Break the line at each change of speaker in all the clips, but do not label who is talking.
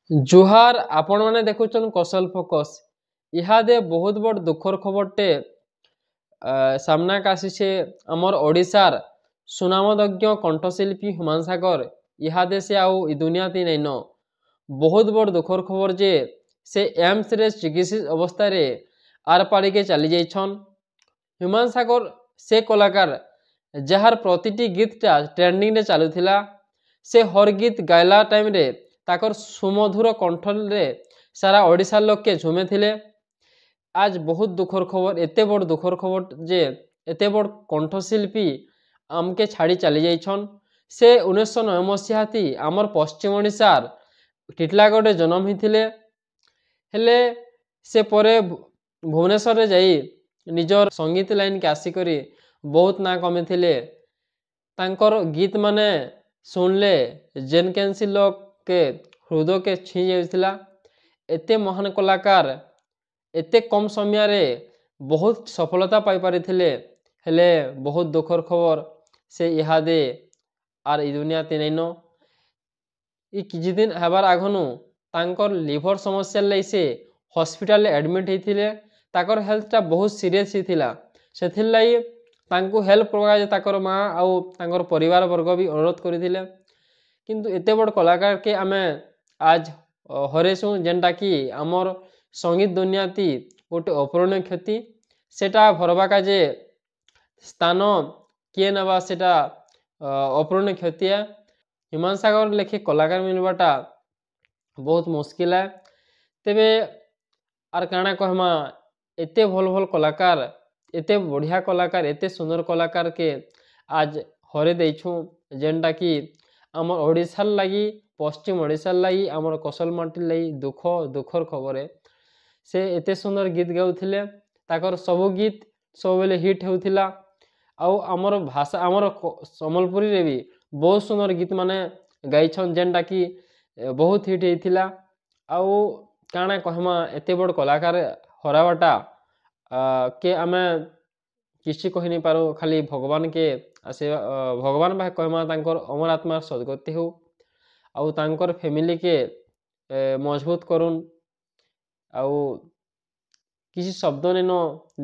ଜୁହାର, ଆପଣମାନେ ଦେଖୁଛନ୍ କୌଶଲ ଫୋକସ୍। ଇହାଦେ ବହୁତ ବଡ଼ ଦୁଃଖର ଖବରଟେ ସାମ୍ନାକେ ଆସିଛେ। ଆମର ଓଡ଼ିଶାର ସୁନାମଧନ୍ୟ କଣ୍ଠଶିଳ୍ପୀ ହ୍ୟୁମାନ ସାଗର ଇହାଦେ ସେ ଆଉ ଇ ଦୁନିଆତି ନାଇଁନ। ବହୁତ ବଡ଼ ଦୁଃଖର ଖବର ଯେ ସେ ଏମ୍ସରେ ଚିକିତ୍ସିତ ଅବସ୍ଥାରେ ଆର ପାରିକେ ଚାଲି ଯାଇଛନ୍। ହ୍ୟୁମାନ ସାଗର ସେ କଳାକାର ଯାହାର ପ୍ରତିଟି ଗୀତଟା ଟ୍ରେଣ୍ଡିଂରେ ଚାଲୁଥିଲା। ସେ ହର ଗୀତ ଗାଇଲା ଟାଇମ୍ରେ ତାକର ସୁମଧୁର କଣ୍ଠରେ ସାରା ଓଡ଼ିଶାର ଲୋକକେ ଝୁମେଥିଲେ। ଆଜ ବହୁତ ଦୁଃଖର ଖବର, ଏତେ ବଡ଼ ଦୁଃଖର ଖବର ଯେ ଏତେ ବଡ଼ କଣ୍ଠଶିଳ୍ପୀ ଆମକେ ଛାଡ଼ି ଚାଲି ଯାଇଛନ୍। ସେ 1909 ମସିହାତି ଆମର ପଶ୍ଚିମ ଓଡ଼ିଶାର ଟିଟଲାଗଡ଼ରେ ଜନ୍ମ ହେଇଥିଲେ। ହେଲେ ସେ ପରେ ଭୁବନେଶ୍ୱରରେ ଯାଇ ନିଜର ସଙ୍ଗୀତ ଲାଇନ୍କେ ଆସିକରି ବହୁତ ନାଁ କମେଇଥିଲେ। ତାଙ୍କର ଗୀତ ମାନେ ଶୁଣିଲେ ଯେନ୍ କେନ୍ସି ଲୋକକେ ହୃଦୟକେ ଛୁଇଁ ଯାଉଥିଲା। ଏତେ ମହାନ କଳାକାର ଏତେ କମ୍ ସମୟରେ ବହୁତ ସଫଳତା ପାଇପାରିଥିଲେ। ହେଲେ ବହୁତ ଦୁଃଖର ଖବର, ସେ ଇହାଦେ ଆର୍ ଇ ଦୁନିଆତେ ନାଇଁନ। ଇ କିଛି ଦିନ ହେବାର ଆଗନୁ ତାଙ୍କର ଲିଭର ସମସ୍ୟା ଲାଗି ସେ ହସ୍ପିଟାଲରେ ଆଡ଼ମିଟ୍ ହେଇଥିଲେ। ତାଙ୍କର ହେଲ୍ଥଟା ବହୁତ ସିରିୟସ୍ ହେଇଥିଲା। ସେଥିର୍ଲାଗି ତାଙ୍କୁ ହେଲ୍ପ କରିବା ତାଙ୍କର ମା ଆଉ ତାଙ୍କର ପରିବାର ବର୍ଗ ବି ଅନୁରୋଧ କରିଥିଲେ। କିନ୍ତୁ ଏତେ ବଡ଼ କଳାକାରକେ ଆମେ ଆଜ ହରେଇସୁଁ, ଯେନ୍ଟାକି ଆମର ସଙ୍ଗୀତ ଦୁନିଆତି ଗୋଟେ ଅପୂରଣୀୟ କ୍ଷତି। ସେଟା ଭରବା କାଜେ ସ୍ଥାନ କିଏ ନେବା, ସେଟା ଅପୂରଣୀୟ କ୍ଷତି ଏ। ହ୍ୟୁମାନ ସାଗର ଲେଖେ କଳାକାର ମିଲବାଟା ବହୁତ ମୁସ୍କିଲ ଏ। ତେବେ ଆର୍ କାଣା କହେମା, ଏତେ ଭଲ ଭଲ କଳାକାର, ଏତେ ବଢ଼ିଆ କଳାକାର, ଏତେ ସୁନ୍ଦର କଳାକାରକେ ଆଜ ହରେଇ ଦେଇଛୁଁ, ଯେନ୍ଟାକି ଆମର ଓଡ଼ିଶାର ଲାଗି, ପଶ୍ଚିମ ଓଡ଼ିଶାର ଲାଗି, ଆମର କୋଶଲ ମାଟିର ଲାଗି ଦୁଃଖର ଖବର ଏ। ସେ ଏତେ ସୁନ୍ଦର ଗୀତ ଗାଉଥିଲେ, ତାଙ୍କର ସବୁ ଗୀତ ସବୁବେଳେ ହିଟ୍ ହେଉଥିଲା। ଆଉ ଆମର ଭାଷା, ଆମର ସମ୍ବଲପୁରୀରେ ବି ବହୁତ ସୁନ୍ଦର ଗୀତ ମାନେ ଗାଇଛନ୍, ଯେନ୍ଟାକି ବହୁତ ହିଟ୍ ହେଇଥିଲା। ଆଉ କାଣା କହେମା, ଏତେ ବଡ଼ କଳାକାର ହରାବାଟା କେ ଆମେ କିଛି କହି ନାଇଁ ପାରୁ। ଖାଲି ଭଗବାନକେ ଆଶୀର୍ବାଦ, ଭଗବାନ ପାଖେ କହେମା ତାଙ୍କର ଅମର ଆତ୍ମାର ସଦ୍ଗତି ହଉ ଆଉ ତାଙ୍କର ଫ୍ୟାମିଲିକେ ମଜବୁତ କରୁନ୍। ଆଉ କିଛି ଶବ୍ଦ ନାଇଁନ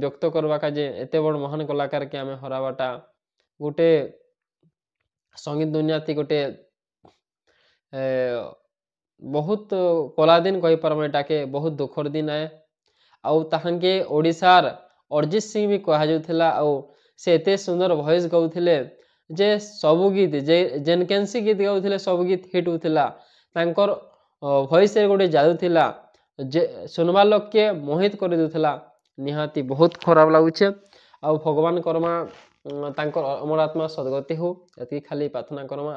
ବ୍ୟକ୍ତ କରବା କାଜେ। ଏତେ ବଡ଼ ମହାନ କଳାକାରକେ ଆମେ ହରାବାଟା ଗୋଟେ ସଙ୍ଗୀତ ଦୁନିଆତି ଗୋଟେ ବହୁତ କଲା ଦିନ କହିପାରମା ଏଟାକେ, ବହୁତ ଦୁଃଖର ଦିନ ଏ। ଆଉ ତାହାଙ୍କେ ଓଡ଼ିଶାର ଅରିଜିତ ସିଂ ବି କୁହାଯାଉଥିଲା। ଆଉ ସେ ଏତେ ସୁନ୍ଦର ଭଏସ୍ ଗାଉଥିଲେ ଯେ ସବୁ ଗୀତ, ଯେ ଯେନ୍ କେନ୍ସି ଗୀତ ଗାଉଥିଲେ, ସବୁ ଗୀତ ହିଟ୍ ହଉଥିଲା। ତାଙ୍କର ଭଏସ୍ରେ ଗୋଟେ ଯାଦୁ ଥିଲା ଯେ ଶୁଣବାର୍ ଲୋକକେ ମୋହିତ କରିଦେଉଥିଲା। ନିହାତି ବହୁତ ଖରାପ ଲାଗୁଛେ। ଆଉ ଭଗବାନ କର୍ମା ତାଙ୍କର ଅମର ଆତ୍ମା ସଦ୍ଗତି ହଉ, ଏତିକି ଖାଲି ପ୍ରାର୍ଥନା କର୍ମା।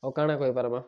ଆଉ କାଣା କହିପାରମା?